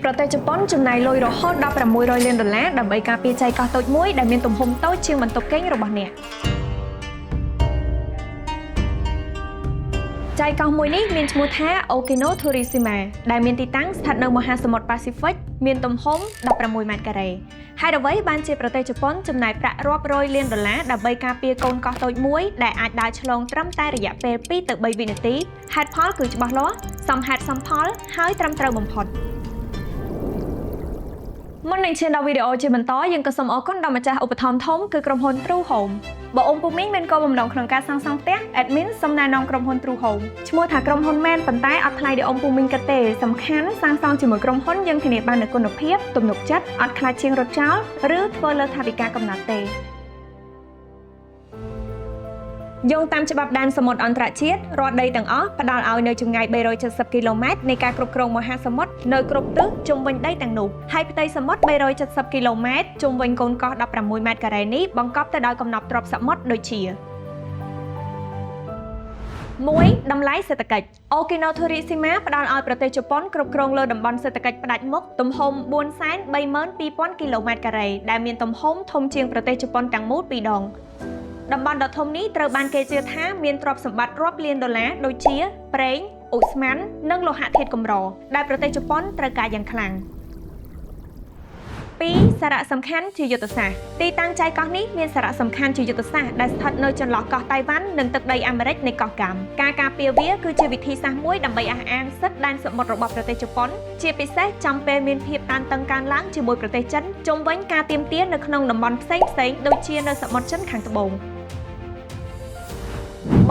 ប្រទេសជប៉ុនចំណាយលុយរហូតដល់600លានដុល្លារដើម្បីការពារចៃកោះតូចមួយដែលមានទំហំតូចជាងបន្ទប់គេងរបស់អ្នកចៃកោះមួយនេះមានឈ្មោះថា Okino Torishima ដែលមានទីតាំងស្ថិតនៅមហាសមុទ្រប៉ាស៊ីហ្វិកមានទំហំ16ម៉ែត្រការ៉េហេតុអ្វីបានជាប្រទេសជប៉ុនចំណាយប្រាក់រាប់រយលានដុល្លារដើម្បីការពារកូនកោះតូចមួយដែលអាចដើរឆ្លងត្រឹមតែរយៈពេល2ទៅ3វិនាទីហេតុផលគឺច្បាស់លាស់សមហេតុសមផលហើយត្រឹមត្រូវបំផុតមុននឹងឈានដល់វីដេអូជាបន្តយើងក៏សូមអរគុណដល់ម្ចាស់ឧបត្ថម្ភធំគឺក្រុមហ៊ុន True Home បើអ៊ំពូមីងមានគោលបំណងក្នុងការសាងសង់ផ្ទះ admin សូមណែនាំក្រុមហ៊ុន True Home ឈ្មោះថាក្រុមហ៊ុនមែនប៉ុន្តែអត់ថ្លៃដូចអ៊ំពូមីងគិតទេសំខាន់សាងសង់ជាមួយក្រុមហ៊ុនយើងធានាបាននូវគុណភាពទំនុកចិត្តអត់ខ្លាចជាងរត់ចោលឬធ្វើលើថវិកាកំណត់ទេយោងតាមច្បាប់ដែនសមុទ្រអន្តរជាតិរាល់ដីទាំងអស់ផ្ដល់ឲ្យនៅចម្ងាយ370គីឡូម៉ែត្រនៃការគ្រប់គ្រងមហាសមុទ្រនៅគ្រប់ទិសជុំវិញដីទាំងនោះហើយផ្ទៃសមុទ្រ370គីឡូម៉ែត្រជុំវិញកូនកោះ16ម៉ែត្រការ៉េនេះបង្កប់ទៅដោយកំណប់ទ្រព្យសមុទ្រដូចជា1តម្លៃសេដ្ឋកិច្ច Okino Torishima ផ្ដល់ឲ្យប្រទេសជប៉ុនគ្រប់គ្រងលើតំបន់សេដ្ឋកិច្ចផ្ដាច់មុខទំហំ432,000គីឡូម៉ែត្រការ៉េដែលមានទំហំធំជាងប្រទេសជប៉ុនទាំងមូល2ដងតំបន់ដ៏ធំនេះត្រូវបានគេជឿថាមានទ្រព្យសម្បត្តិរាប់លានដុល្លារដូចជាប្រេងឧស្ម័ននិងលោហៈធាតុកម្រដែលប្រទេសជប៉ុនត្រូវការយ៉ាងខ្លាំង2សារៈសំខាន់ជាយុទ្ធសាស្ត្រទីតាំងចៃកោះនេះមានសារៈសំខាន់ជាយុទ្ធសាស្ត្រដែលស្ថិតនៅចន្លោះកោះតៃវ៉ាន់និងទឹកដីអាមេរិកនៃកោះកាំការការពារវាគឺជាវិធីសាស្ត្រមួយដើម្បីអះអាងសិទ្ធិដែនសមុទ្ររបស់ប្រទេសជប៉ុនជាពិសេសចំពេលមានភាពតានតឹងកើនឡើងជាមួយប្រទេសចិនជុំវិញការទាមទារនៅក្នុងតំបន់ផ្សេងៗដូចជានៅសមុទ្រចិនខាងត្បូង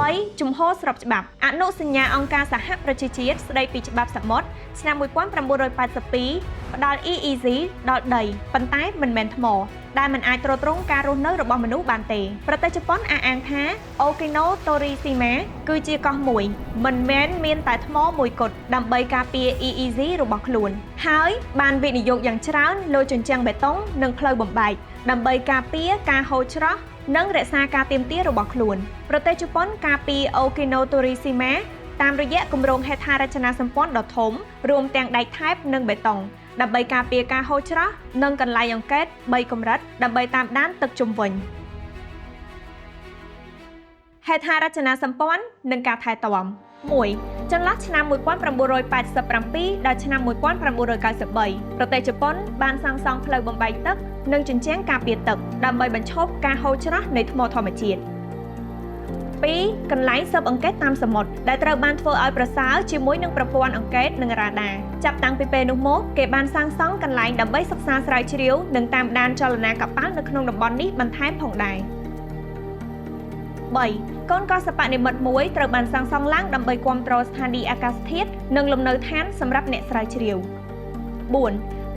3ជំហរស្របច្បាប់អនុសញ្ញាអង្គការសហប្រជាជាតិស្ដីពីច្បាប់សមុទ្រឆ្នាំ1982ផ្ដល់ EEZ ដល់ដីប៉ុន្តែមិនមែនថ្មដែលមិនអាចទ្រទ្រង់ការរស់នៅរបស់មនុស្សបានទេប្រទេសជប៉ុនអះអាងថា Okino Torishima គឺជាកោះមួយមិនមែនមានតែថ្មមួយគត់ដើម្បីការពារ EEZ របស់ខ្លួនហើយបានវិនិយោគយ៉ាងច្រើនលើជញ្ជាំងបេតុងនិងផ្លូវបំបែកដើម្បីការពារការហូរច្រោះនិងរក្សាការទាមទាររបស់ខ្លួនប្រទេសជប៉ុនការពារ Okino Torishima តាមរយៈគម្រោងហេដ្ឋារចនាសម្ព័ន្ធដ៏ធំរួមទាំងដែកថែបនិងបេតុងដើម្បីការពារការហូរច្រោះនិងកន្លែងអង្កេត3កម្រិតដើម្បីតាមដានទឹកជុំវិញហេដ្ឋារចនាសម្ព័ន្ធនិងការថែទាំ1ចន្លោះឆ្នាំ1987ដល់ឆ្នាំ1993ប្រទេសជប៉ុនបានសាងសង់ផ្លូវបំបែកទឹកនិងជញ្ជាំងការពារទឹកដើម្បីបញ្ឈប់ការហូរច្រោះនៃថ្មធម្មជាតិ2កន្លែងស៊ើបអង្កេតតាមសមុទ្រដែលត្រូវបានធ្វើឲ្យប្រសើរជាមួយនឹងប្រព័ន្ធអង្កេតនិងរ៉ាដាចាប់តាំងពីពេលនោះមកគេបានសាងសង់កន្លែងដើម្បីសិក្សាស្រាវជ្រាវនិងតាមដានចលនាកប៉ាល់នៅក្នុងតំបន់នេះបន្ថែមផងដែរ3កូនកោះសិប្បនិម្មិតមួយត្រូវបានសាងសង់ឡើងដើម្បីគាំទ្រស្ថានីយ៍អាកាសធាតុនិងលំនៅឋានសម្រាប់អ្នកស្រាវជ្រាវ4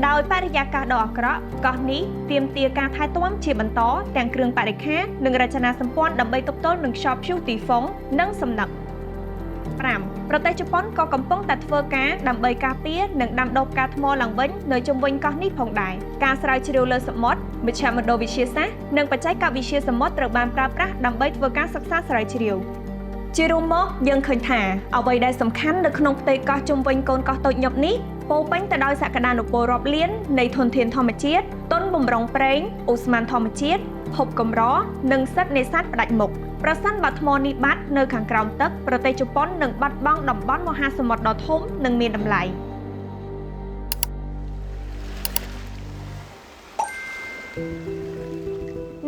ដោយបរិយាកាសដ៏អាក្រក់កោះនេះទាមទារការថែទាំជាបន្តទាំងគ្រឿងបរិក្ខារនិងរចនាសម្ព័ន្ធដើម្បីទប់ទល់នឹងខ្យល់ព្យុះទីហ្វុងនិងសំណឹក5ប្រទេសជប៉ុនក៏កំពុងតែធ្វើការដើម្បីការពារនិងដាំដុះផ្កាថ្មឡើងវិញនៅជុំវិញកោះនេះផងដែរការស្រាវជ្រាវលើសមុទ្រមជ្ឈមណ្ឌលវិទ្យាសាស្ត្រនិងបច្ចេកវិទ្យាសមុទ្រត្រូវបានប្រើប្រាស់ដើម្បីធ្វើការសិក្សាស្រាវជ្រាវជារួមមកយើងឃើញថាអ្វីដែលសំខាន់នៅក្នុងផ្ទៃកោះជុំវិញកូនកោះតូចញាប់នេះពោពេញទៅដោយសក្តានុពលរាប់លាននៃធនធានធម្មជាតិទុនបំរុងប្រេងឧស្ម័នធម្មជាតិភពកម្រនិងសិទ្ធិនេសាទផ្ដាច់មុខប្រសិនបើថ្មនេះបាត់នៅខាងក្រោមទឹកប្រទេសជប៉ុននឹងបាត់បង់តំបន់មហាសមុទ្រដ៏ធំនិងមានតម្លៃ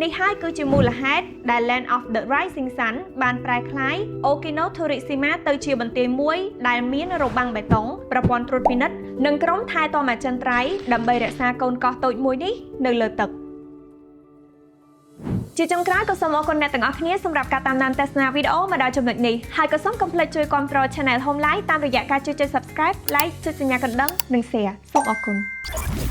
នេះហើយគឺជាមូលហេតុដែល Land of the Rising Sun បានប្រែក្លាយ Okino Torishima ទៅជាបន្ទាយមួយដែលមានរបាំងបេតុងប្រព័ន្ធត្រួតពិនិត្យនិងក្រុមថែទាំអចិន្ត្រៃយ៍ដើម្បីរក្សាកូនកោះតូចមួយនេះនៅលើទឹកជាចុងក្រោយក៏សូមអរគុណអ្នកទាំងអស់គ្នាសម្រាប់ការតាមដានទស្សនាវីដេអូមកដល់ចំណុចនេះហើយក៏សូមកុំភ្លេចជួយគាំទ្រ Channel Home Life តាមរយៈការជួយចុច Subscribe, Like ចុចសញ្ញាកណ្ដឹងនិង Share សូមអរគុណ។